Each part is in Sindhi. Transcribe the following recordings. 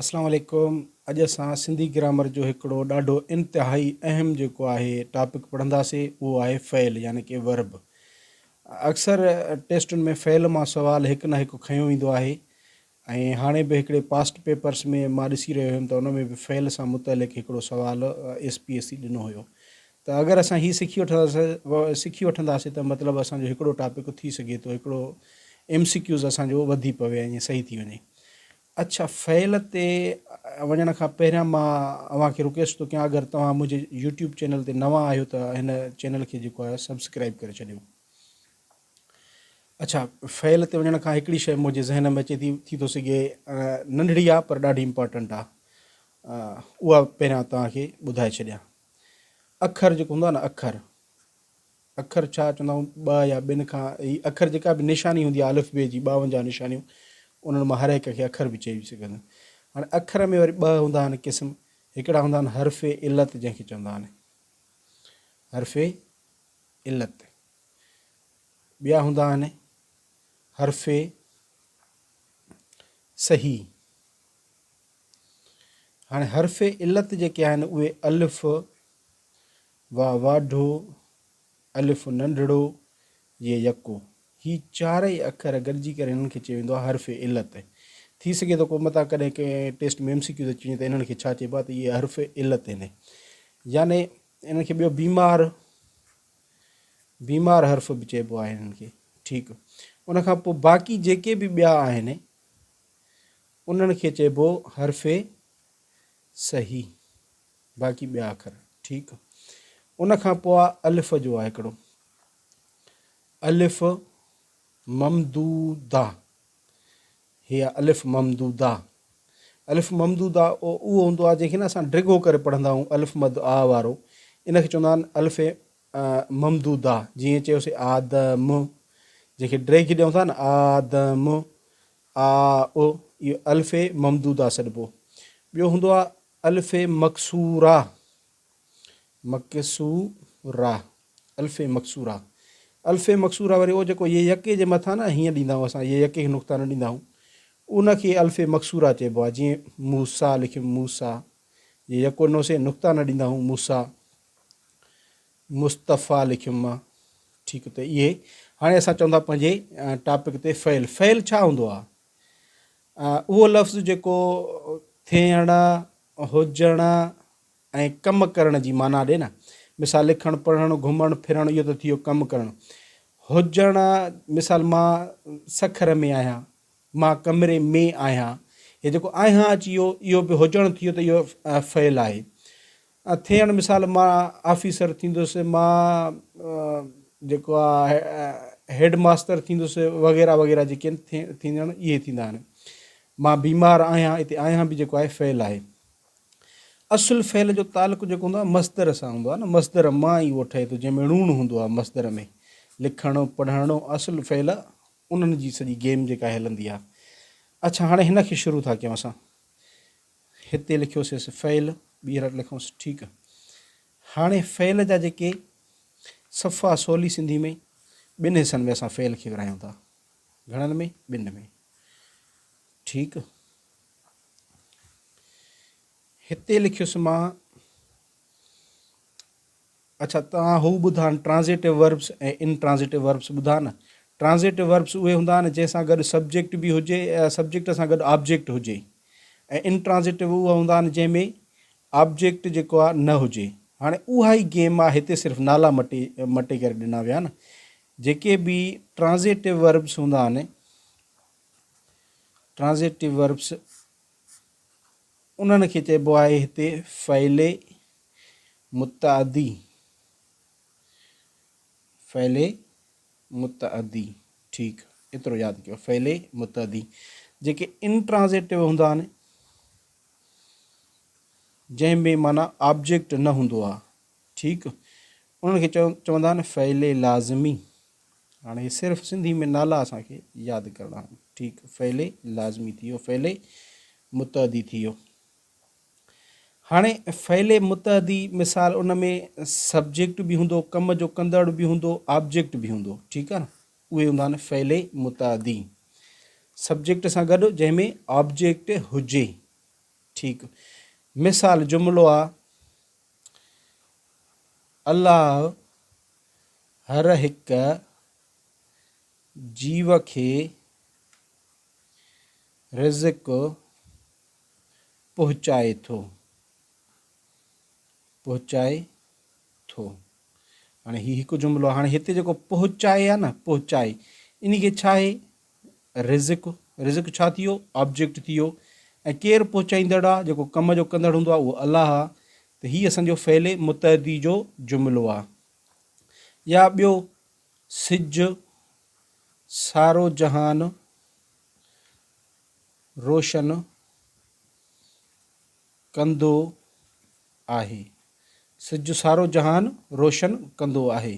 اسلام عليڪم اڄ اسان سنڌي گرامر جو هڪڙو ڏاڍو انتهائي اهم جيڪو آهي ٽاپڪ پڙهنداسي اهو آهي فعل يعني ڪي ورب اڪثر ٽيسٽن ۾ فعل مان سوال هڪ نه هڪ کنيو ويندو آهي ۽ هاڻي به هڪڙي پاسٽ پيپرس ۾ مان ڏسي رهيو هيم ته ان ۾ به فعل سان متعلق هڪڙو سوال ايس پي ايس سي ڏنو هيو ته اگر اسان هي سکي وٺنداسي سکي وٺنداسي ته مطلب اسان جو هڪڙو ٽاپڪ ٿي سگهي ٿو هڪڙو ايم سي ڪيوز اسان جو وڌي پوي ۽ صحيح ٿي وڃي اڇا فعل تي وڃڻ کان پهريان مان اوهان کي رڪويسٽ ٿو ڪيان اگر توهان منهنجي يوٽيوب چينل تي نوان آهيو ته هن چينل کي جيڪو آهي سبسڪرائب ڪري ڇڏيو. اڇا فعل تي وڃڻ کان هڪڙي شيء منهنجي ذهن ۾ اچي ٿي ٿي ٿو سگهي ننڍڙي آهي پر ڏاڍي امپارٽنٽ آهي اها پهريان توهان کي ٻڌائي ڇڏيان اکر جيڪو هوندو آهي نه اکر اکر ڇا چوندا آهيون ٻه يا ٻن کان هي اکر جيڪا به نشاني هوندي آهي الف بي جي 52 نشانيون انهن مان هر هڪ کي اکر به چئي سگهندا هاڻي اکر ۾ وري ٻه هوندا آهن قسم هڪڙا هوندا آهن حرف علت جنهن کي چوندا آهن حرف علت ٻيا هوندا آهن حرف صحيح هاڻي حرف علت جيڪي آهن اهي الف وا واڍو، الف ننڍڙو، ي يڪو. هي چارئي اکر گڏجي ڪري هنن کي چيو ويندو آهي حرف علت. ٿي سگهي ٿو ڪو متان ڪڏهن ڪنهن ٽيسٽ ۾ ايم سي ڪيوز اچي وڃي ته انهن کي ڇا چئبو آهي ته اهي حرف علت آهن. يعني انهن کي ٻيو بيمار بيمار حرف به چئبو آهي انهن کي. ٺيڪ. ان کان پوء باقي جيڪي به ٻيا آهن انهن کي چئبو حرف صحيح. باقي ٻيا اکر ٺيڪ. ان کان پوء آ الف جو آ هڪڙو الف ممدوده هي آ الف ممدوده الف ممدوده اهو هوندو آ جنهن کي نه اسان ڊگهو ڪري پڙهندا آهيون الف مد آ وارو ان کي چوندا آهن الف ممدوده جيئن چيوسي آدم جنهن کي ڊيگهه ڏيون ٿا نه آدم آ او اهو الف ممدوده سڏبو ٻيو هوندو آ الف مڪسوره، مڪسوره، الف مڪسوره، الف مڪسوره وري اهو جيڪو ي يڪي جي مٿان نه هيئن ڏيندا آهيون اسان ي يڪي کي نقطا نه ڏيندا آهيون ان کي الف مڪسوره چئبو آهي جيئن موسيٰ لکيم موسيٰ ي يڪو ڏنوسين نقطا نه ڏيندا آهيون موسيٰ مصطفيٰ لکيم مان ٺيڪ ته اهي هاڻي اسان چون ٿا پنهنجي ٽاپڪ تي فعل فعل ڇا هوندو آهي اهو لفظ جيڪو ٿيڻ، هجڻ ۽ ڪم ڪرڻ جي معنيٰ ڏي نه. مثال لکڻ، پڙهڻ، گهمڻ، ڦرڻ اهو ته ٿي ويو ڪم ڪرڻ. هجڻ مثال مان سکر ۾ آهيان، مان ڪمري ۾ آهيان. هي جيڪو آهيان اچي ويو اهو به هجڻ ٿي ويو ته اهو فعل آهي. ٿيڻ مثال مان آفيسر ٿيندس، مان جيڪو آ هيڊ ماستر ٿيندس وغيره وغيره جيڪي آهن ٿيندڙ اهي ٿيندا آهن. مان بيمار آهيان اتي آهيان به جيڪو آهي فعل آهي. اصل فعل جو تعلق جيڪو هوندو آهي مصدر سان هوندو آهي نه مصدر مان ئي اهو ٺهي ٿو جنهن ۾ ڻوڻ هوندو آهي مصدر ۾ لکڻ پڙهڻ اصل فعل انهن جي سڄي گيم جيڪا هلندي آهي. اڇا هاڻي هن کي شروع ٿا ڪيون اسان. هتي لکيوسيس فعل، ٻيهر لکونس ٺيڪ. هاڻي فعل جا جيڪي صفا سولي سنڌي ۾ ٻن حصن ۾ اسان فعل کي ورهايون ٿا. گهڻن ۾؟ ٻن ۾. ٺيڪ. هتي لکيس مان اڇا توهان هو ٻڌا آهن ٽرانزيٽو وربس ۽ ان ٽرانزيٽو وربس ٻڌا نه ٽرانزيٽو وربس اهي هوندا آهن جنهن سان گڏ سبجيڪٽ به هجي سبجيڪٽ سان گڏ آبجيڪٽ هجي ۽ ان ٽرانزيٽو اهي هوندا آهن جنهن ۾ آبجيڪٽ جيڪو آهي نه هجي هاڻي اها ئي گيم آهي هتي صرف نالا مٽي مٽي ڪري ڏنا ويا آهن جيڪي به ٽرانزيٽو وربس هوندا آهن ٽرانزيٽو وربس انهن کي چئبو آهي هتي فعل متعدي، فعل متعدي، ٺيڪ ايترو ياد ڪيو فعل متعدي جيڪي انٽرانزيٽو هوندا آهن جنهن ۾ معنيٰ آبجيڪٽ نه هوندو آهي ٺيڪ انهن کي چوندا آهن فعل لازمي هاڻي هي صرف سنڌي ۾ نالا اسان کي ياد ڪرڻا آهن ٺيڪ فعل لازمي ٿي ويو فعل متعدي ٿي ويو هاڻي فعل متعدي مثال ان ۾ سبجيڪٽ به هوندو ڪم جو ڪندڙ به هوندو آبجيڪٽ به هوندو ٺيڪ آهي نه اهي هوندا آهن فعل متعدي سبجيڪٽ سان گڏ جنهن ۾ آبجيڪٽ هجي. ٺيڪ مثال جملو آ الله هر هڪ جيو کي رزق پهچائي ٿو پهچائي ٿو. هاڻي هي هڪ جملو آهي. هاڻي هتي جيڪو پهچائي آهي نه پهچائي ان کي ڇا آهي رزق رزق ڇا ٿي ويو آبجيڪٽ ٿي ويو ۽ ڪير پهچائيندڙ آهي جيڪو ڪم جو ڪندڙ هوندو آهي اهو الله آهي ته هي اسان جو فعل متعدي جو جملو آهي يا ٻيو سج سارو جهان روشن ڪندو آهي. سج سارو جهان روشن ڪندو آهي.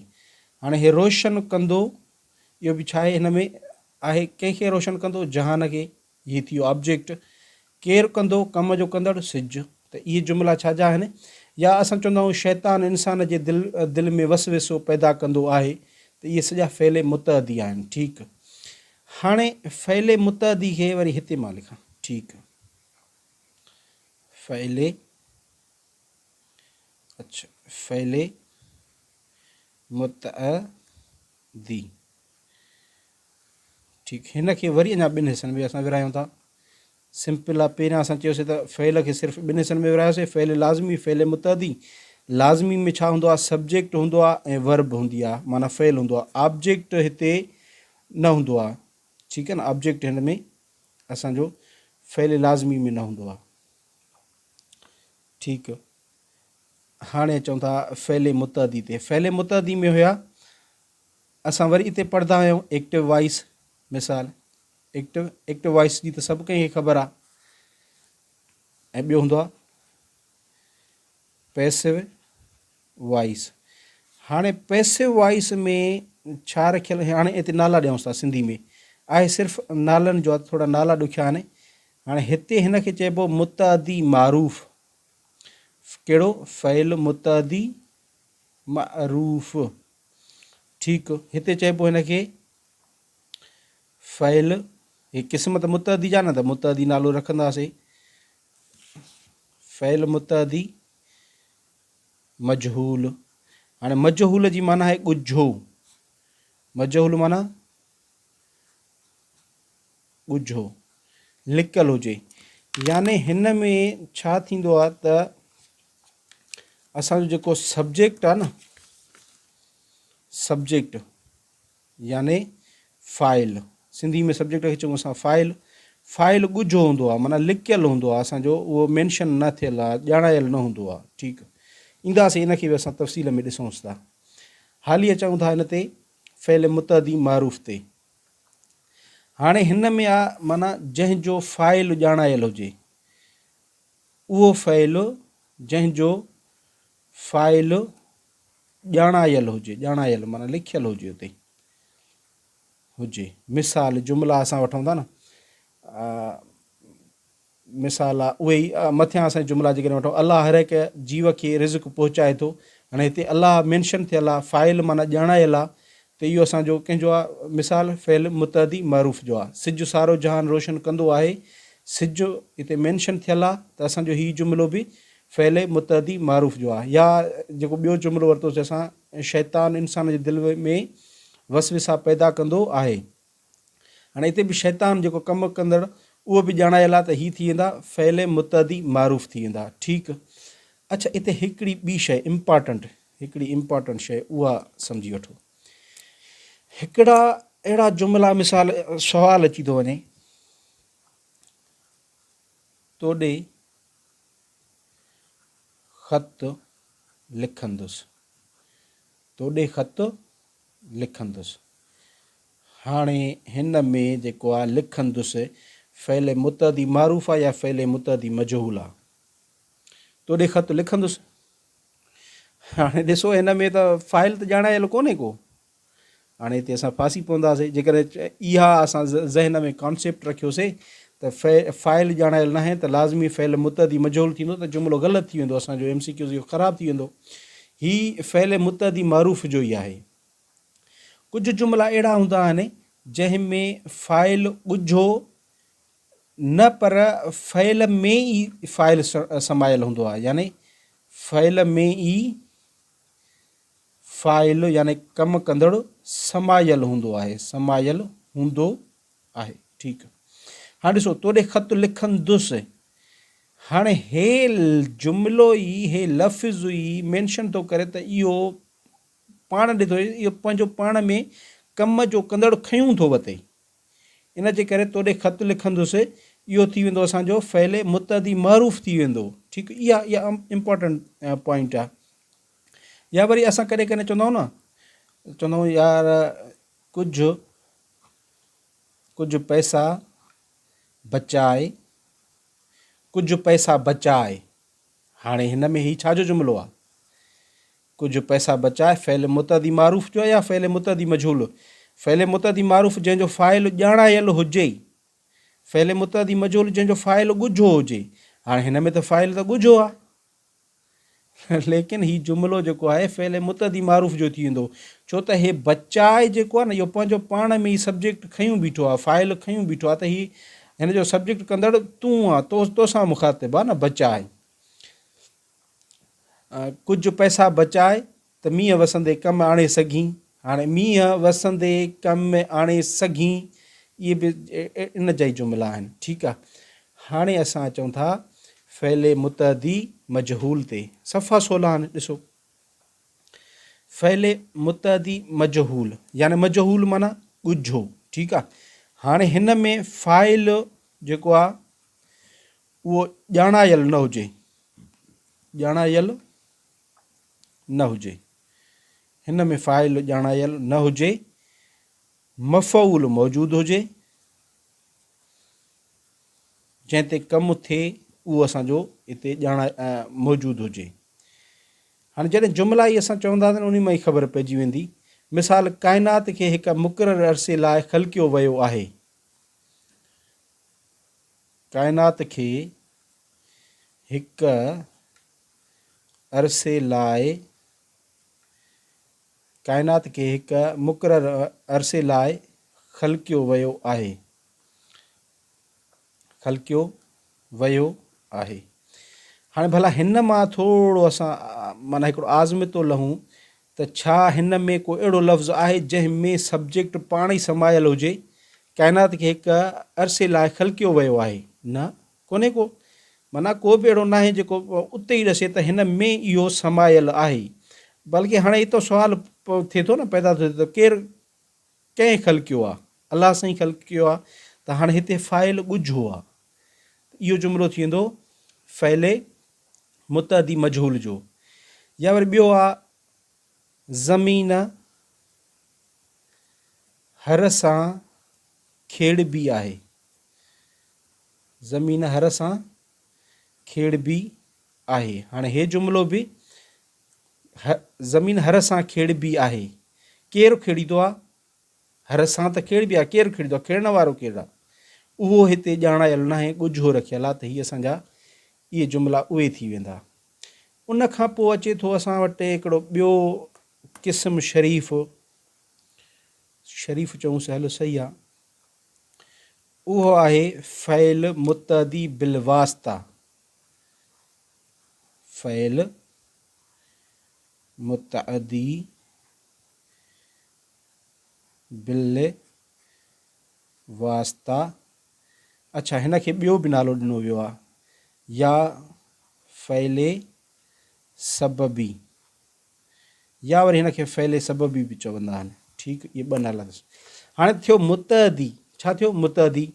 هاڻي هي روشن ڪندو اهو به ڇا آهي هن ۾ آهي ڪنهن کي روشن ڪندو جهان کي هي ٿي ويو آبجيڪٽ ڪير ڪندو ڪم جو ڪندڙ سج ته اهي جملا ڇا جا آهن يا اسان چوندا آهيون شيطان انسان جي دل دل ۾ وسوسو پيدا ڪندو آهي ته اهي سڄا فعل متعدي آهن ٺيڪ هاڻي فعل متعدي کي وري هتي مان لکان ٺيڪ فعل اڇا فعل متعدي ٺيڪ هن کي وري اڃا ٻن حصن ۾ اسان ورهايون ٿا سمپل آ پهريان اسان چيوسي ته فعل کي صرف ٻن حصن ۾ ورهايوسي فعل لازمي فعل متعدي لازمي ۾ ڇا هوندو آ سبجيڪٽ هوندو آ ۽ ورب هوندي آ معنيٰ فعل هوندو آ آبجيڪٽ هتي نه هوندو آ ٺيڪ آ نه آبجيڪٽ هن ۾ اسان جو فعل لازمي ۾ نه هوندو آ ٺيڪ هاڻي اچون ٿا فعل متعدي تي فعل متعدي ۾ هيا اسان وري اتي پڙهندا آهيون ايڪٽو وائس مثال ايڪٽو ايڪٽو وائس جي ته سڀ ڪنهن کي خبر آ ۽ ٻيو هوندو آ پيسو وائس هاڻي پيسو وائس ۾ ڇا رکيل هاڻي هتي نالا ڏيونس ٿا سنڌي ۾ آهي صرف نالن جو ٿورا نالا ڏکيا آهن هاڻي هتي هن کي چئبو متعدي معروف ڪهڙو فعل متعدي معروف ٺيڪ هتي چئبو هن کي فعل هي قسم ته متعدي جا نه ته متعدي نالو رکنداسي فعل متعدي مجهول، هاڻي مجهول جي معنيٰ آهي ڳجهو. مجهول معنيٰ ڳجهو، لڪل هجي. يعني هن ۾ ڇا ٿيندو آهي ته اسان جو جيڪو سبجيڪٽ آهي نه سبجيڪٽ يعني فاعل، سنڌي ۾ سبجيڪٽ کي چئون اسان فاعل، فاعل ڳجهو هوندو آهي معنيٰ لڪيل هوندو آهي اسان جو اهو مينشن نه ٿيل آهي ڄاڻايل نه هوندو آهي ٺيڪ اينداسين ان کي به اسان تفصيل ۾ ڏسونس ٿا حالي اچون ٿا ان تي فعل متعدي معروف تي هاڻي هن ۾ آ معنيٰ جنهن جو فاعل ڄاڻايل هجي اهو فعل جنهن جو فاعل ڄاڻايل هجي، ڄاڻايل معنيٰ لکيل هجي اتي هجي. مثال جملا اسان وٺون ٿا نه مثال آ اهي ئي مٿيان اسان جملا جيڪڏهن وٺون الله هر هڪ جيو کي رزق پهچائي ٿو هاڻي هتي الله مينشن ٿيل آ فاعل معنيٰ ڄاڻايل آ ته اهو اسان جو ڪنهن جو آ مثال فعل متعدي معروف جو آ سج سارو جهان روشن ڪندو آهي سج هتي مينشن ٿيل آ ته اسان جو هي جملو به فعل متعدي معروف جو آهي يا جيڪو ٻيو جملو ورتوسين اسان شيطان انسان جي دل ۾ وسوسا پيدا ڪندو آهي هاڻي هتي به شيطان جيڪو ڪم ڪندڙ اهو به ڄاڻايل آهي ته هي ٿي ويندا فعل متعدي معروف ٿي ويندا ٺيڪ اڇا هتي هڪڙي ٻي شيء امپارٽنٽ هڪڙي امپارٽنٽ شيء اها سمجهي وٺو هڪڙا اهڙا جملا مثال سوال اچي ٿو وڃي توڏي خط لکندس. توڏي خط لکندس. هاڻي هن ۾ جيڪو آ لکندس فعل متعدي معروف آ يا فعل متعدي مجهول آ؟ توڏي خط لکندس. هاڻي ڏسو هن ۾ ته فاعل ته ڄاڻايل ڪونهي ڪو. هاڻي هتي اسان ڦاسي پونداسين جيڪڏهن اها اسان ذهن ۾ ڪانسيپٽ رکيوسين ته فاعل ڄاڻايل ناهي ته لازمي فعل متعدي مجهول ٿيندو ته جملو غلط ٿي ويندو اسان جو ايم سي ڪيوز اهو خراب ٿي ويندو هي فعل متعدي معروف جو ئي آهي ڪجهه جملا اهڙا هوندا آهن جنهن ۾ فاعل ڳجهو نه پر فعل ۾ ئي فاعل سمايل هوندو آهي يعني فعل ۾ ئي فاعل يعني ڪم ڪندڙ سمايل هوندو آهي سمايل هوندو آهي ٺيڪ هاڻي ڏسو توڏي خط لکندس هاڻي هي جملو ئي هي لفظ ئي مينشن ٿو ڪري ته اهو پاڻ ڏي ٿو اهو پنهنجو پاڻ ۾ ڪم جو ڪندڙ کنيون ٿو وتي ان جي ڪري توڏي خط لکندس اهو ٿي ويندو اسان جو فعل متعدي معروف ٿي ويندو ٺيڪ اها اها امپارٽنٽ پوائنٽ آهي يا وري اسان ڪڏهن ڪڏهن چوندا آهيون نه چوندا آهيون يار ڪجهه ڪجهه پئسا بچائي ڪجهه پئسا بچائي هاڻي هن ۾ هي ڇا جو جملو آهي ڪجهه پئسا بچاء فعل متعدي معروف جو يا فعل متعدي مجهول؟ فعل متعدي معروف جنهن جو فاعل ڄاڻايل هجي. فعل متعدي مجهول جنهن جو فاعل ڳجهو هجي. هاڻي هن ۾ ته فاعل ته ڳجهو آهي. ليڪن هي جملو جيڪو آهي فعل متعدي معروف جو ٿي ويندو. ڇو ته هي بچاء جيڪو آهي نه اهو پنهنجو پاڻ ۾ ئي سبجيڪٽ کنيون بيٺو آهي، فاعل کنيون بيٺو آهي ته هي هن جو سبجيڪٽ ڪندڙ تون آهي، تو توسان مخاطب آهي نه بچاء. ڪجهه پئسا بچاء ته مينهن وسندي ڪم آڻي سگهين. هاڻي مينهن وسندي ڪم آڻي سگهين اهي به ان جا ئي جملا آهن. ٺيڪ آ. هاڻي اسان اچون ٿا فعل متعدي مجهول تي. صفحا سولا آهن ڏسو. فعل متعدي مجهول يعني مجهول معنيٰ ڳجهو. ٺيڪ آ. هاڻي هن ۾ فاعل جيڪو آ اهو ڄاڻايل نه هجي، ڄاڻايل نه هجي. هن ۾ فاعل ڄاڻايل نه هجي، مفعول موجود هجي، جنهن تي ڪم ٿئي اهو اسان جو هتي ڄاڻا موجود هجي. هاڻي جڏهن جملا ئي اسان چونداسين انهي مان ئي خبر پئجي ويندي. مثال ڪائنات کي هڪ مقرر عرصي لاء خلقيو ويو آهي. ڪائنات کي هڪ عرصي لاء ڪائنات کي هڪ مقرر عرصي لاء خلقيو ويو آهي. خلقيو ويو آهي. هاڻي ڀلا هن مان ٿورو اسان معنيٰ هڪڙو آزمتو لهون ته ڇا هن ۾ ڪو اهڙو لفظ آهي جنهن ۾ سبجيڪٽ پاڻ ئي سمايل هجي؟ ڪائنات کي هڪ عرصي لاء خلقيو ويو آهي. نه، ڪونهي ڪو. معنيٰ ڪو به اهڙو ناهي جيڪو اتي ئي ڏسي ته هن ۾ اهو سمايل آهي. بلڪه هاڻي اتو سوال ٿئي ٿو نه، پيدا ٿو ٿئي ته ڪير ڪنهن خلقيو آهي؟ الله سائين خلقيو آهي ته هاڻي هتي فاعل ڳجهو آهي. اهو جملو ٿي ويندو فعل متعدي مجهول جو يا وري ٻيو آ زمين هر سان کيڙبي آهي زمين هر سان کيڙبي آهي هاڻي هي جملو به زمين هر سان کيڙبي آهي ڪير کيڙيندو آ هر سان ته کيڙبي آ، ڪير کيڙيندو آ، کيڙڻ وارو ڪير آ؟ اهو هتي ڄاڻايل ناهي، ڳجهو رکيل آ ته هي اسان جا اهي جملا اهي ٿي ويندا. ان کان پوء اچي ٿو اسان وٽ هڪڙو ٻيو قسم شريف، شريف چئون سهل صحيح آ، اهو آهي فعل متعدي بالواسطه، فعل متعدي بالواسطه اڇا هن کي ٻيو به نالو ڏنو ويو آهي يا فعل سببي يا وري هن کي فعل سببي به چوندا آهن ٺيڪ اهي ٻه نالا اٿس هاڻي ٿيو متعدي ڇا ٿيو متعدي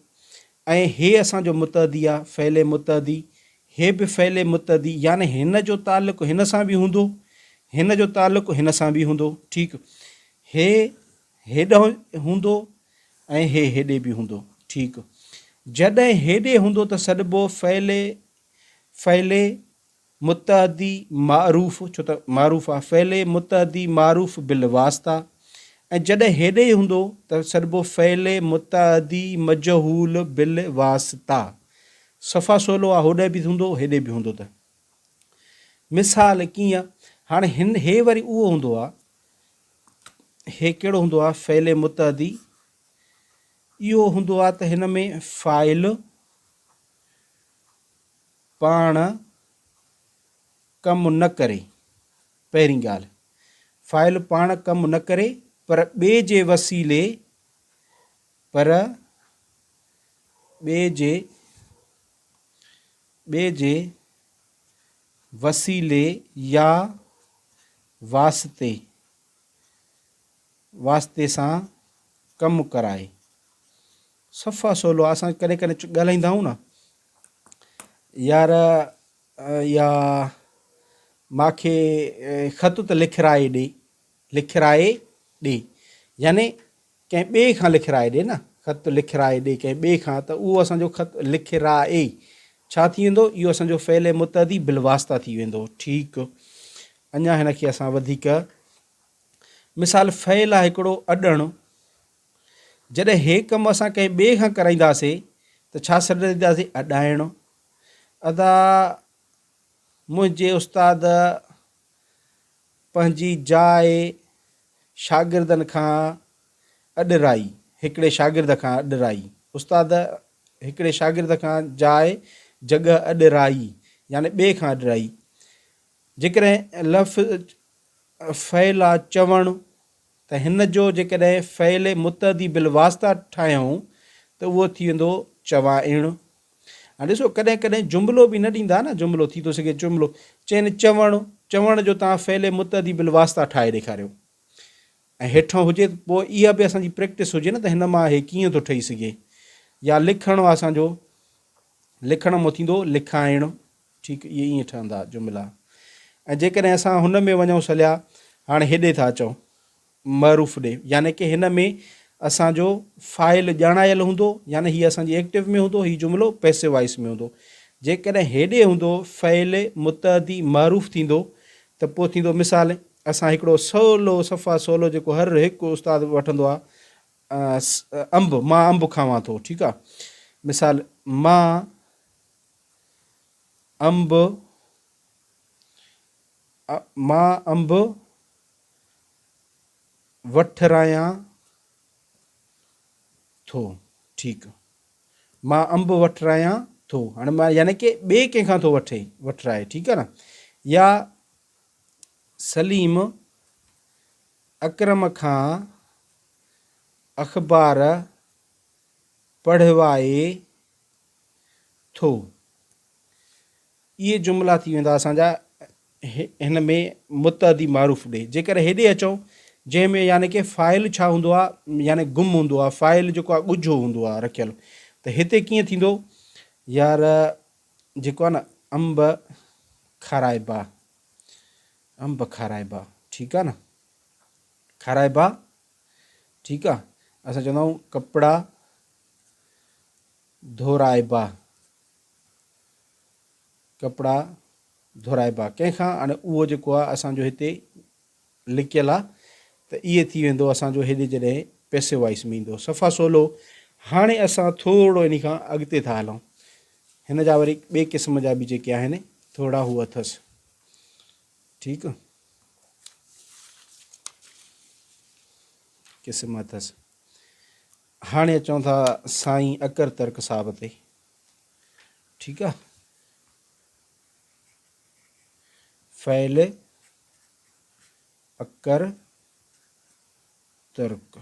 ۽ هي اسان جو متعدي آهي فعل متعدي هي به فعل متعدي يعني هن جو تعلق هن سان به هوندو هن جو تعلق هن سان به هوندو ٺيڪ هي هيڏانهن هوندو ۽ هي هيڏي به هوندو. ٺيڪ. جڏهن هيڏي هوندو ته سڏبو فعل فعل متعدي معروف ڇو ته معروف آ فعل متعدي معروف بالواسطه ۽ جڏهن هيڏي هوندو ته سڏبو فعل متعدي مجهول بالواسطه. صفا سولو آ هوڏي به هوندو هيڏي به هوندو ته مثال ڪيئن هاڻي هن هي وري اهو هوندو آ هي ڪهڙو هوندو آهي فعل متعدي اهو هوندو آهي ته هن ۾ فاعل پاڻ ڪم نه ڪري. پهرين ڳالهه، فاعل پاڻ ڪم نه ڪري پر ٻئي جي وسيلي پر ٻئي جي ٻئي جي وسيلي يا واسطي واسطي سان ڪم ڪرائي. صفا سولو آ اسان ڪڏهن ڪڏهن ڳالهائيندا آهيون نه يار يا ماکي خط ته لکرائي ڏي لکرائي ڏي يعني ڪنهن ٻئي کان لکرائي ڏي نه خط لکرائي ڏي ڪنهن ٻئي کان ته اهو اسان جو خط لکرائي ڇا ٿي ويندو اهو اسان جو فعل متعدي بالواسطه ٿي ويندو ٺيڪ اڃا هن کي اسان وڌيڪ مثال فعل آهي هڪڙو اڏڻ جڏهن هي ڪم اسان ڪنهن ٻئي کان ڪرائينداسي ته ڇا سڏينداسي اڏائڻ. ادا منهنجي استاد پنهنجي جاء شاگردن کان اڏرائي، هڪڙي شاگرد کان اڏرائي. استاد هڪڙي شاگرد کان جاء، جڳهه، اڏرائي يعني ٻئي کان اڏرائي. جيڪڏهن لفظ فعل آ چوڻ ته هن جو جيڪڏهن فعل متعدي بالواسطه ٺاهيون ته اهو ٿي ويندو چوائڻ. هاڻي ڏسو ڪڏهن ڪڏهن جملو به نه ڏيندا نه جملو ٿي ٿو سگهي جملو چين چوڻ چوڻ جو توهان فعل متعدي بالواسطه ٺاهي ڏيکاريو ۽ هيٺان هجي ته پوء اها به اسان جي پريڪٽس هجي نه ته هن مان هي ڪيئن ٿو ٺهي سگهي يا لکڻ اسان جو لکڻ مون ٿيندو لکائڻ ٺيڪ اهي ائين ٺهندا جملا ۽ جيڪڏهن اسان هن ۾ وڃون سليا هاڻي هيڏي ٿا اچون معروف ڏي يعني ڪي هن ۾ اسان جو فاعل ڄاڻايل هوندو يعني هي اسان جي ايڪٽو ۾ هوندو هي جملو پيسو وائس ۾ هوندو جيڪڏهن هيڏي هوندو فعل متعدي معروف ٿيندو ته پوء ٿيندو مثال اسان هڪڙو سولو صفا سولو جيڪو هر هڪ استاد وٺندو آ انب مان انب کاوان ٿو ٺيڪ آ مثال مان انب مان انب وٺرايان ٿو. ٺيڪ. مان انب وٺرايان ٿو. هاڻي مان يعني ڪي ٻئي ڪنهن کان ٿو وٺي وٺرائي ٺيڪ آ نه يا سليم اڪرم کان اخبار پڙهوائي ٿو. اهي جملا ٿي ويندا اسان جا هن ۾ متعدي معروف ڏي. جيڪڏهن هيڏي اچون جنهن ۾ يعني ڪي فاعل ڇا هوندو آ يعني گم هوندو آ فاعل جيڪو آ ڳجهو هوندو آ رکيل ته هتي ڪيئن ٿيندو يار جيڪو آ نه انب کارائبا انب کارائبا ٺيڪ آ نه کارائبا ٺيڪ آ اسان چوندا آهيون ڪپڙا ڌورائبا ڪپڙا ڌورائبا ڪنهن کان هاڻي اهو جيڪو آ اسان جو هتي لڪيل آ ته اهي ٿي ويندو اسان جو هيڏي جڏهن پيسو وائس ۾ ايندو صفا سولو هاڻي اسان ٿورو انهي کان اڳتي ٿا هلون هن جا وري ٻئي قسم جا به جيڪي آهن ٿورا هو اٿس ٺيڪ قسم اٿس هاڻي اچون ٿا سائين اڪر ترڪ صاحب تي ٺيڪ آ فعل اڪر ترڪ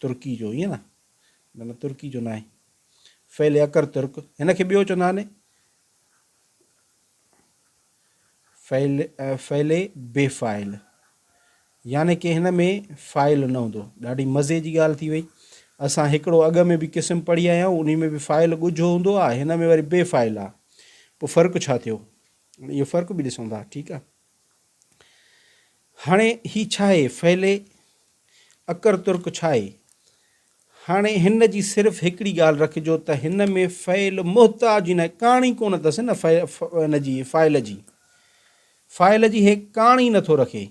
ترڪي جو ائين نه نه ترڪي جو ناهي فعل اڪر ترڪ هن کي ٻيو چوندا آهن فعل فعل بي فاعل يعني ڪي هن ۾ فاعل نه هوندو. ڏاڍي مزي جي ڳالهه ٿي وئي. اسان هڪڙو اڳ ۾ به قسم پڙهي آيا آهيون انهي ۾ به فاعل ڳجهو هوندو آهي هن ۾ وري بي فاعل آهي. پوء فرق ڇا ٿيو؟ اهو فرق به ڏسون ٿا ٺيڪ آهي. هاڻي هي ڇا آهي فعل اڪر ترڪ ڇا آهي؟ هاڻي هن جي صرف هڪڙي ڳالهه رکجو ته هن ۾ فعل محتاج ئي ناهي، ڪاڻ ئي ڪونه اٿس نه هن جي فاعل جي. فاعل جي هي ڪاڻ ئي نٿو رکي.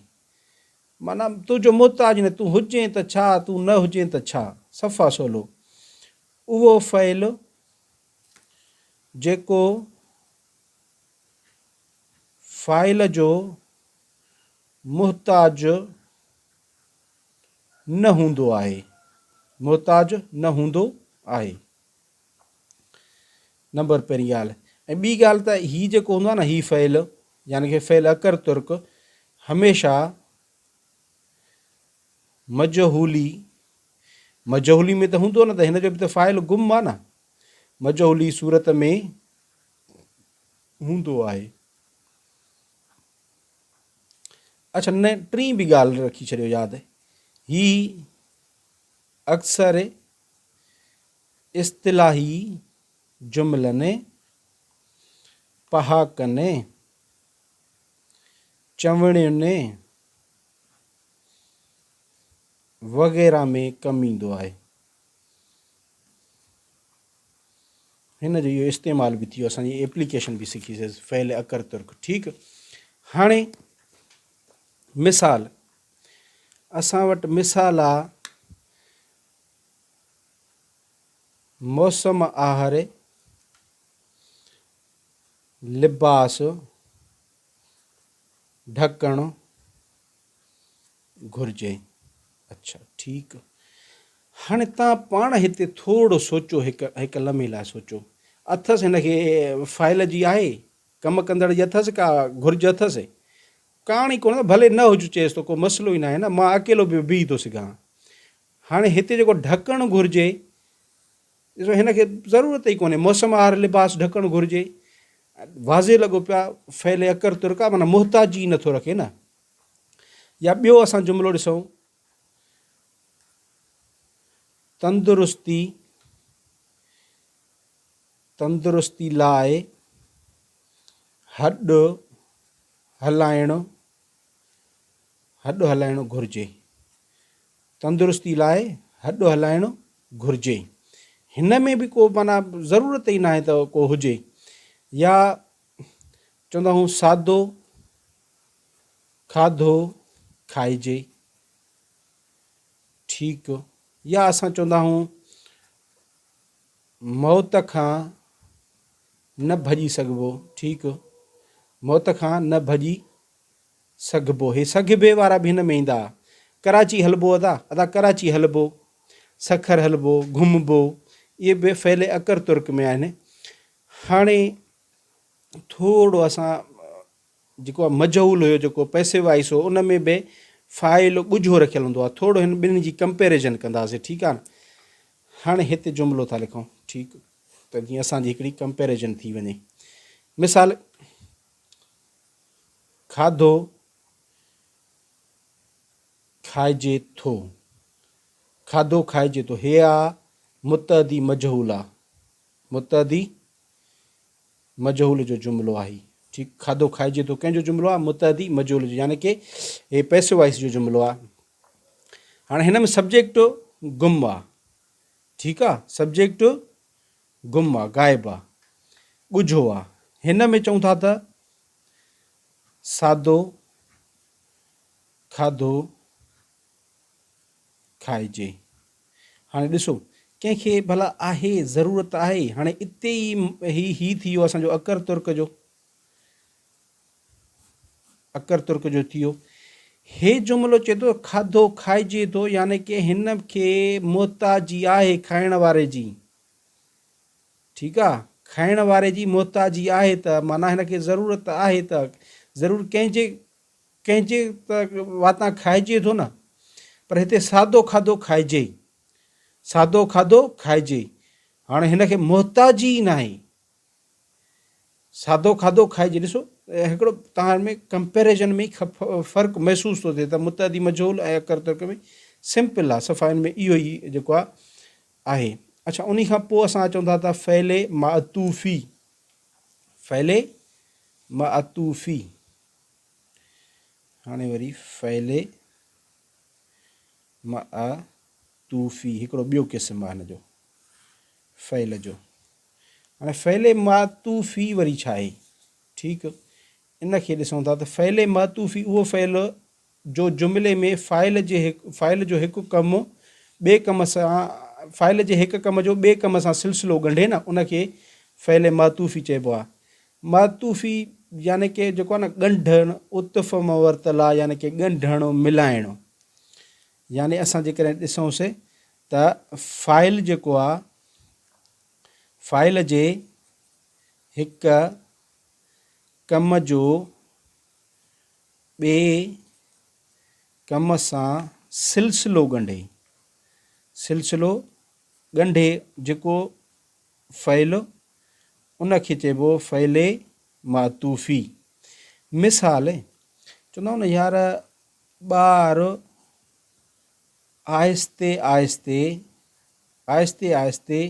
معنيٰ تنهنجو محتاج نه، تون هجين ته ڇا، تون نه هجين ته ڇا. صفا سولو. اهو فعل جيڪو فاعل جو محتاج نه هوندو آهي. محتاج نه هوندو آهي. نمبر پهرين ڳالهه. ۽ ٻي ڳالهه ته هي جيڪو هوندو آهي نه هي فعل يعني ڪي فعل اڪر ترڪ هميشه مجهولي مجهولي ۾ ته هوندو نه ته هن جو به ته فاعل گم آهي نه مجهولي صورت ۾ هوندو آهي. اڇا نه ٽين به ڳالهه رکي ڇڏيو ياد هي اڪثر اصطلاحي جملن، پهاڪن، چوڻين وغيره ۾ ڪم ايندو آهي. هن جو اهو استعمال به ٿيو اسان جي ايپليڪيشن به سکي سي فعل اڪر ترڪ ٺيڪ هاڻي مثال اسان وٽ مثال آ موسم آهر لباس ڍڪڻ گهرجي. اڇا ٺيڪ هاڻي تان پاڻ هتي ٿورو سوچو هڪ هڪ لمحي لاء سوچو اٿس هن کي فائل جي آهي ڪم ڪندڙ جي اٿس ڪا گهرج اٿس ڪاڻ ئي ڪونه ڀلي نه هج چيس ٿو ڪو مسئلو ئي ناهي نه مان اڪيلو به بيهي ٿو سگهان هاڻي هتي جيڪو ڍڪڻ گهرجي ڏسو هن کي ضرورت ئي ڪونهي موسم آهر لباس ڍڪڻ گهرجي واضح لڳو پيو آهي فعل اڪر ترڪا معنيٰ محتاجي نٿو رکي نه يا ٻيو اسان جملو ڏسون تندرستي تندرستي لاء هڏ هلائڻ هڏ هلائڻ گهرجي تندرستي لاء هڏ هلائڻ گهرجي هن ۾ به ڪو معنيٰ ضرورت ئي ناهي ته ڪو هجي يا چوندا هون سادو کاڌو کائجي ٺيڪ يا اسان چوندا هون موت کان نه ڀڄي سگهبو ٺيڪ موت کان نه ڀڄي سگهبو هي سگهبي وارا به هن ۾ ايندا ڪراچي هلبو ادا ادا ڪراچي هلبو سکر هلبو گهمبو اهي به فعل اڪر ترڪ ۾ آهن هاڻي ٿورو اسان جيڪو مجهول هيو جيڪو پئسي وائس هو ان ۾ به فاعل ڳجهو رکيل هوندو آهي ٿورو هن ٻنهي جي ڪمپيريزن ڪنداسين ٺيڪ آهي نه هاڻي هتي جملو ٿا لکون ٺيڪ ته جيئن اسان جي هڪڙي ڪمپيريزن ٿي وڃي مثال کاڌو کائجي ٿو کاڌو کائجي ٿو هي آ متعدي مجهول آ متعدي مجهول جو جملو آهي. ٺيڪ کاڌو کائجي ٿو ڪنهن جو جملو آهي متعدي مجهول جو يعني ڪي هي پيسو وائس جو جملو آهي. هاڻي هن ۾ سبجيڪٽ گم آهي. ٺيڪ آهي سبجيڪٽ گم آهي غائب آهي ڳجهو آهي. هن ۾ چئون ٿا ته سادو کاڌو کائجي. هاڻي ڏسو ڪنهن کي ڀلا آهي ضرورت آهي هاڻي اتي ئي هي هي ٿي ويو اسان جو اڪر ترڪ جو اڪر ترڪ جو ٿي ويو هي جملو چئي ٿو کاڌو کائجي ٿو يعني ڪي هن کي محتاجي آهي کائڻ واري جي ٺيڪ آ کائڻ واري جي محتاجي آهي ته معنيٰ هن کي ضرورت آهي ته ضرور ڪنهن جي ڪنهن جي ته واتان کائجي ٿو نه پر هتي سادو کاڌو کائجي سادو کاڌو کائجي هاڻي هن کي محتاجي ئي ناهي سادو کاڌو کائجي ڏسو هڪڙو تهان ۾ ڪمپيريزن ۾ فرق محسوس ٿو ٿئي ته متعدي مجهول ۽ اڪر ترڪ ۾ سمپل آهي صفا ان ۾ اهو ئي جيڪو آهي آهي اڇا انهي کان پوء اسان اچون ٿا ته فعل معطوفي فعل معطوفي هاڻي وري فعل معطوفي هڪڙو ٻيو قسم آهي هن جو فعل جو هاڻي فعل معطوفي وري ڇا آهي ٺيڪ ان کي ڏسون ٿا ته فعل معطوفي اهو فعل جو جملي ۾ فاعل جي هڪ فاعل جو هڪ ڪم ٻئي ڪم سان فاعل جي هڪ ڪم جو ٻئي ڪم سان سلسلو ڳنڍي نه ان کي فعل معطوفي چئبو آهي معطوفي يعني ڪي جيڪو آهي نه ڳنڍڻ، عطف مان ورتل آهي يعني ڪي ڳنڍڻ، ملائڻ. يعني اسان جيڪڏهن ڏسون سي ته فاعل جيڪو آهي فاعل جي هڪ ڪم جو ٻئي ڪم سان سلسلو ڳنڍي، سلسلو ڳنڍي جيڪو فعل ان کي چئبو فعل معطوفي. مثال، چوندا آهيون نه يار ٻار آهستي آهستي آهستي آهستي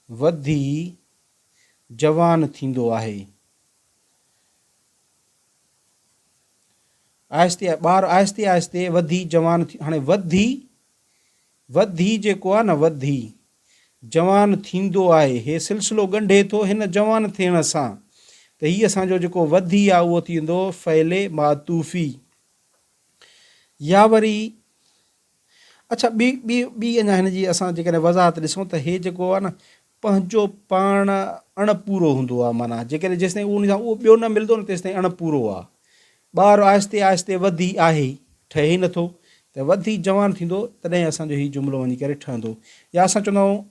وڌي جوان ٿيندو آهي. آهستي ٻار آهستي آهستي وڌي جوان ٿي هاڻي وڌي وڌي جيڪو آهي نه وڌي جوان ٿيندو آهي هي سلسلو ڳنڍي ٿو هن جوان ٿيڻ سان ته هي اسان جو جيڪو وڌي آهي اهو ٿيندو فعل معطوفي يا وري اڇا ٻي ٻي ٻي اڃا هن جي اسان جيڪڏهن وضاحت ڏسون ته هي جيڪو آهي نه پنهنجو پاڻ اڻ پورو هوندو آهي معنيٰ جيڪڏهن جيستائين اهو ان سان اهو ٻيو نه ملندو نه تيستائين اڻ پورو آهي ٻار آهستي آهستي وڌي آهي ٺهي نٿو ته وڌي جوان ٿيندو تڏهن اسان جو هي جملو وڃي ڪري ٺهندو يا اسان چوندا آهيون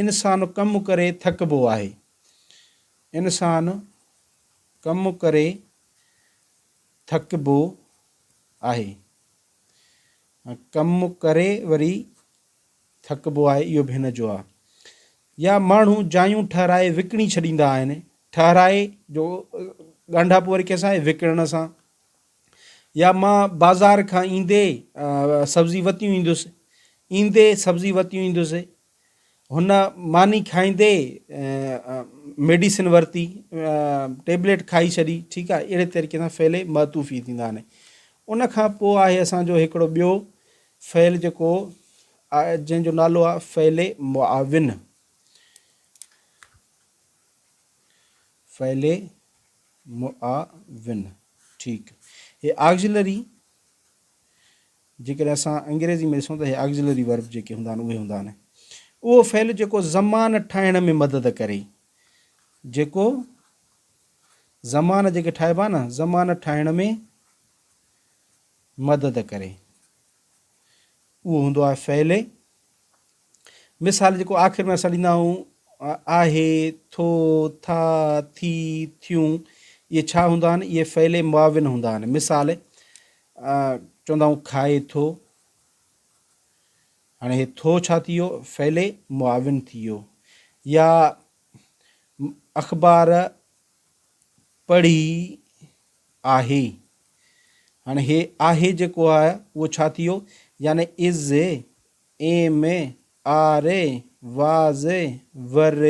انسان ڪم ڪري ٿڪبو آهي انسان ڪم ڪري ٿڪبو آهي ڪم ڪري وري ٿڪبو آهي اهو به هن جو آهي. يا ماڻهو جايون ٺهرائي وڪڻي ڇڏيندا آهن. ٺهرائي جو ڳانڍاپو وري ڪنهن سان آهي؟ وڪڻڻ سان. يا مان بازار کان ايندي سبزي وتيون ايندس. ايندي سبزي وتيون ايندس. هن ماني کائيندي ميڊيسن ورتي، ٽيبليٽ کائي ڇڏي، ٺيڪ آهي، اهڙي طريقي سان فعل معطوفي ٿيندا آهن. ان کان پوء آهي اسان جو هڪڙو ٻيو فعل جيڪو جنهن جو نالو آهي فعل معاون. فعل معاون ٺيڪ هي آگزلري جيڪڏهن اسان انگريزي ۾ ڏسون ته اهي آگزلري ورب جيڪي هوندا آهن اهي هوندا آهن. اهو فعل جيڪو زمان ٺاهڻ ۾ مدد ڪري. جيڪو زمان جيڪي ٺاهبا نه زمان ٺاهڻ ۾ مدد ڪري اهو هوندو آهي فعل. مثال جيڪو آخر ۾ اسان ڏيندا آهيون آهي، ٿو، ٿا، ٿي، ٿيون اهي ڇا هوندا آهن؟ اهي فعل معاون هوندا آهن. مثال چوندا آهيون کائي ٿو، هاڻي هي ٿو ڇا ٿي ويو؟ فعل معاون ٿي ويو. يا اخبار پڙهي آهي، هاڻي هي آهي جيڪو آهي اهو ڇا ٿي ويو؟ يعني از، ايم، آر، واز، ور،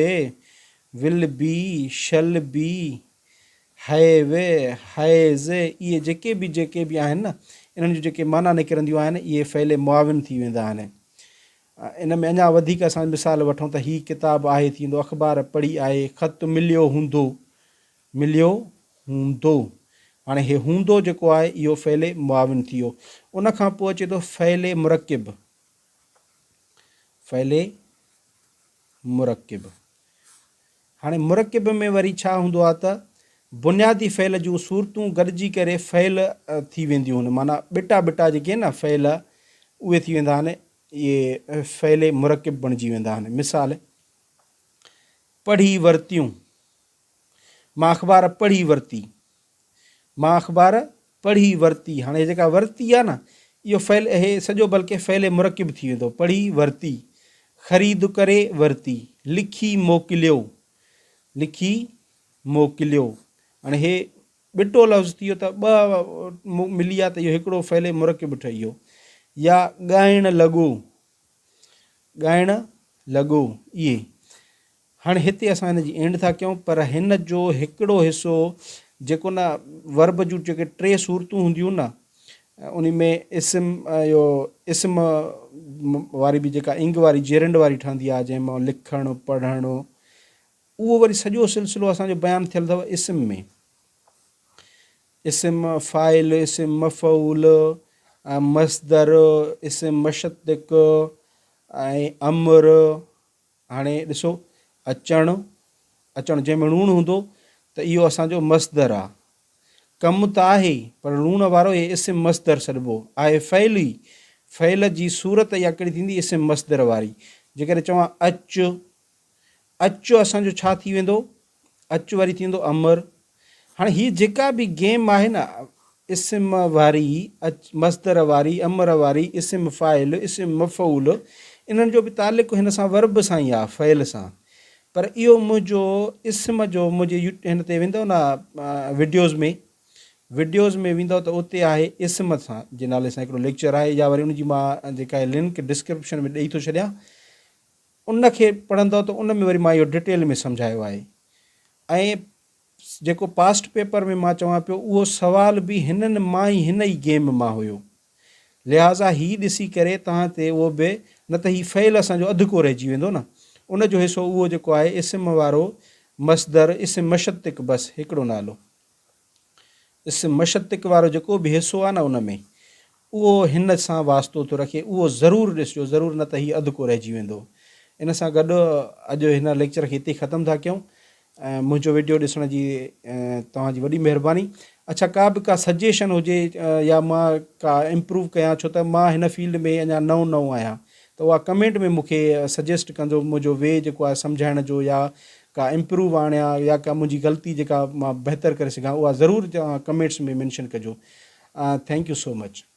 will be, shall be, have, has اهي جيڪي به جيڪي به آهن نه انهن جون جيڪي معنيٰ نڪرنديون آهن اهي فعل معاون ٿي ويندا آهن. ان ۾ اڃا وڌيڪ اسان مثال وٺون ته هي ڪتاب آهي ٿيندو، اخبار پڙهي آهي، خط مليو هوندو، مليو هوندو. هاڻي هي هوندو جيڪو آهي اهو فعل معاون ٿي ويو. ان کان پوء اچي ٿو فعل مرڪب. فعل مرڪب. هاڻي مرڪب ۾ وري ڇا هوندو آهي ته بنيادي فعل جون صورتون گڏجي ڪري فعل ٿي وينديون آهن معنيٰ ٻٽا ٻٽا جيڪي آهن نه فعل اهي ٿي ويندا آهن اهي فعل مرڪب بڻجي ويندا آهن. مثال پڙهي ورتيون. مان اخبار پڙهي ورتي. مان اخبار پڙهي ورتي. هاڻي هي جيڪا ورتي آهي نه اهو فعل هي سڄو بلڪه فعل مرڪب ٿي ويندو. پڙهي ورتي. خريد ڪري ورتي. لکي موڪليو. لکي موڪليو. هاڻي هي ٻٽو لفظ ٿي ويو ته ٻه ملي ويا ته اهو هڪڙو فعل مرڪب ٺهي ويو. يا ڳائڻ لڳو. ڳائڻ لڳو. اهي هاڻي هتي اسان هن جي اينڊ ٿا ڪيون پر هن جو هڪڙو حصو جيڪو نه ورب جون جيڪي ٽي صورتون هونديون نه انهي ۾ اسم اهو اسم واري به جيڪا انگ واري جيرنڊ واري ٺهندي آهي جنهن مان لکڻ پڙهڻ اهو وري سڄو سلسلو اسان جو بيان ٿيل اٿو اسم ۾ اسم فاعل اسم مفعول مصدر اسم مشتق ۽ امر هاڻي ڏسو اچڻ، اچڻ جنهن ۾ ڻوڻ هوندو ته اهو اسان جو مصدر آ. ڪم ته آهي پر ڻوڻ وارو اهي اسم مصدر سڏبو آهي فعل ئي فعل جي صورت اها ڪهڙي ٿيندي اسم مصدر واري. جيڪڏهن چوان اچ، اچ اسان جو ڇا ٿي ويندو؟ اچ وري ٿيندو امر. هاڻي هي جيڪا به گيم آهي نه اسم واري، اچ مصدر واري، امر واري، اسم فاعل، اسم مفعول، انهن جو به تعلق هن سان ورب سان ئي آهي، فعل سان. پر اهو منهنجو اسم جو منهنجي هن تي ويندو نه وڊيوز ۾، وڊيوز ۾ ويندو ته اتي آهي اسم سان جي نالي سان هڪڙو ليڪچر آهي يا وري ان جي مان جيڪا آهي لنڪ ڊسڪرپشن ۾ ڏئي ٿو ڇڏيان. ان کي پڙهندؤ ته ان ۾ وري مان اهو ڊٽيل ۾ سمجهايو آهي ۽ جيڪو پاسٽ پيپر ۾ مان چوان پيو اهو سوال به هنن مان ئي هن ئي گيم مان هيو لهٰذا هي ڏسي ڪري توهان تي اهو به نه ته هي فعل اسان جو اڌ ڪو رهجي ويندو نه ان جو حصو اهو جيڪو آهي اسم وارو مصدر اسم مشتق بس هڪڙو نالو اسم مشتق وارو جيڪو به حصو آهي نه ان ۾ اهو هن سان واسطو ٿو رکي اهو ضرور ڏسجو ضرور نه ته هي اڌ ڪو رهجي ويندو ان سان گڏ اڄ هن ليڪچر کي هتي ختم ٿا ڪيون منهنجو ويڊيو ڏسڻ جي توهان جي وڏي مهرباني اڇا ڪا به ڪا سجيشن هجي يا مان ڪا امپروو ڪيان ڇو ته مان هن فيلڊ ۾ اڃا نئون نئون آهيان ته اها ڪمينٽ ۾ مون کي سجيسٽ ڪندو منهنجو وي جيڪو آهي سمجهائڻ جو يا ڪا امپروو آڻيان يا ڪا منهنجي غلطي جيڪا مان بهتر ڪري سگهان اها ضرور توهان ڪمينٽس ۾ مينشن ڪجو thank you so much.